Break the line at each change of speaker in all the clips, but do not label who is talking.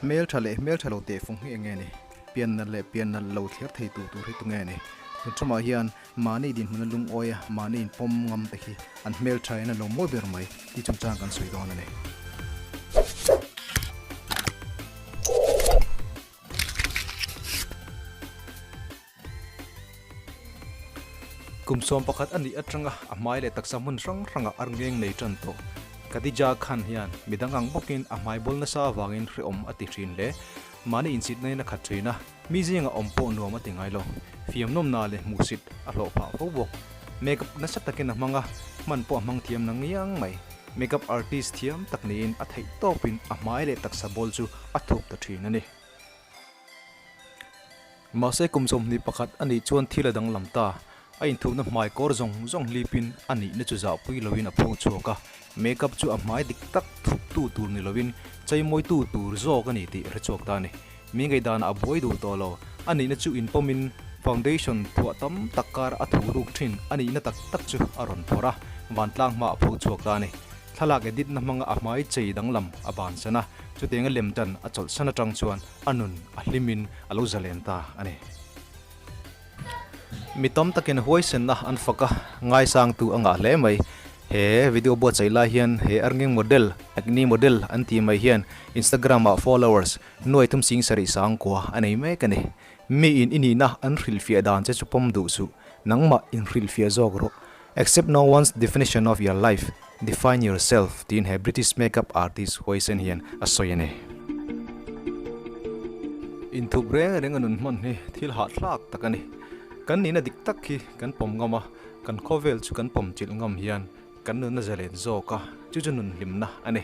Hmeltha leh hmeltha lo tehfung hi enge ni? Pian nalh leh pian nalh lo thler thei tu tur hi tunge ni? Tun ṭhamah hian mahni dinhmuna lungawi a, mahni inpawm ngam te hi an hmeltha in an lo mawi ber mai tih chungchang kan sawi dawn a ni. Kum 11 a nih atanga a hmai leh taksa hmun hrang hrangah a rngeng nei tan tawh. Khadija Khan hian midang ang bawkin a hmai bawl nasa avangin hrehawm a ti thin hle. Mahni inchitna in a khat thin a, mi zingah awm pawh nuam a ti ngai lo. Fiamnawmna leh hmuhsit a hlawh phah fo bawk. Makeup nasa takin a hmang a, hman pawh a hmang thiam na ngiang mai. Makeup artist thiam tak niin a theih tawpin a hmai leh taksa bawl chu a thup ta thin a ni. Mahse kum 21 a nih chuan thil a danglam ta. A inthupna hmai kawr zawng zawng hlipin a nihna chu zahpui loin a phawng chhuak a, makeup chu a hmai dik tak thuptu tur ni loin cheimawitu tur zawk a ni tih hre chhuak ta a ni. Mi ngaihdanah a buai duh tawh lo. A nihna chu inpawmin foundation thuah tam tak kar a thu ruk thin a nihna tak tak chu a rawn phawrh a, vantlang hmaah a pho chhuak ta a ni. Thlalak edit na hmanga a hmai chei danglam a bansan a, chutianga lemtan a chawlhsan atang chuan a nun a hlimin a lo zalen ta a ni. Mi tam takin huaisenna an fak a, ngaisangtu a ngah hle mai. He video buatsaih lai hian he earning model, acne model an tih mai hian Instagram ah followers nuai thum sing sarih sangkua a nei mek a ni. Mi in i nihna an hrilhfiah dan che chu pawm duh suh, nangmah inhrilhfiah zawk rawh. Accept no one's definition of your life, define yourself tiin he British makeup artist huaisen hian a sawi a ni. Inthup reng reng a nun hman hi thil hahthlak tak a ni. Kan nihna dik tak hi kan pawm ngam a, kan khawvel chu kan pawm chilh ngam hian kan nunna zalen zawk a, chu chu nun hlimna a ni.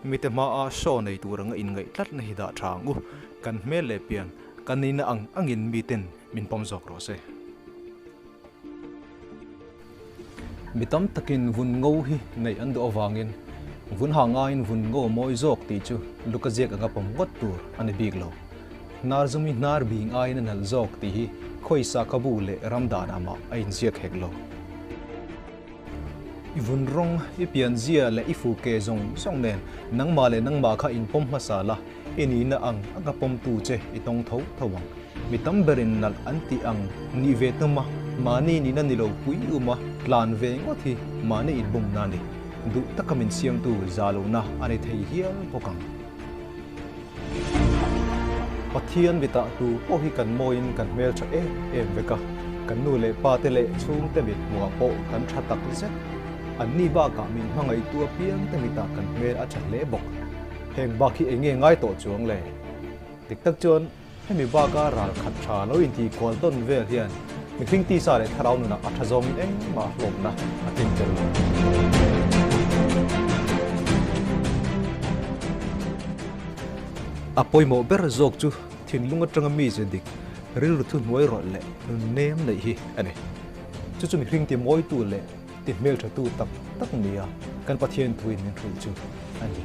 Mite hmaa show nei tur anga inngaih tlatna hi dah tha ang u, kan hmel leh pian kan nihna ang angin miten min pawm zawk rawh se. Mi tam takin vun ngo hi neih an duh avangin vun ha ngaiin vun ngo a mawi zawk tih chu luka ziak anga pawm ngawt tur a ni bik lo. Hnar zumi hnar bing aiin a nalh zawk tih hi khawisa khabu leh ram danah mah a inziak hek lo. I vun rawng, i pianzia leh i fu ke zawng zawng nen nangmah leh nangmah kha inpawm hmasa la, I nihna ang anga pawmtu che i tawng tho tho ang. Mi tam berin nalh an tih ang nih ve tum a, mahni nihna ni lo pui um a, tlan ve ngawt hi mahni inbumna a ni. Duh taka min siamtu za lohna a ni thei hial bawk ang. Pathian mitah tu pawh hi kan mawiin kan hmeltha em em vek a, kan nu leh pa te leh chhungte mit hmuhah pawh kan tha tak zet. Anni bakah min hmangaihtu apiangte mitah kan hmel a tha hle bawk. Heng bak hi eng nge ngai tawh chuang le? Dik tak chuan hemi baka ral khat tha lo intih kual tawn vel hian mihring tisa leh thlarau nunah a tha zawngin engmah hlawmna a tling tel lo. A pawimawh ber zawk chu thinlung atanga mi ze dik, rilru thuhnuai rawlh leh nun nem neih hi a ni. Chu chu mihring ti mawitu leh ti hmelthatu tak tak nia kan Pathian thuin min hrilh chu a ni.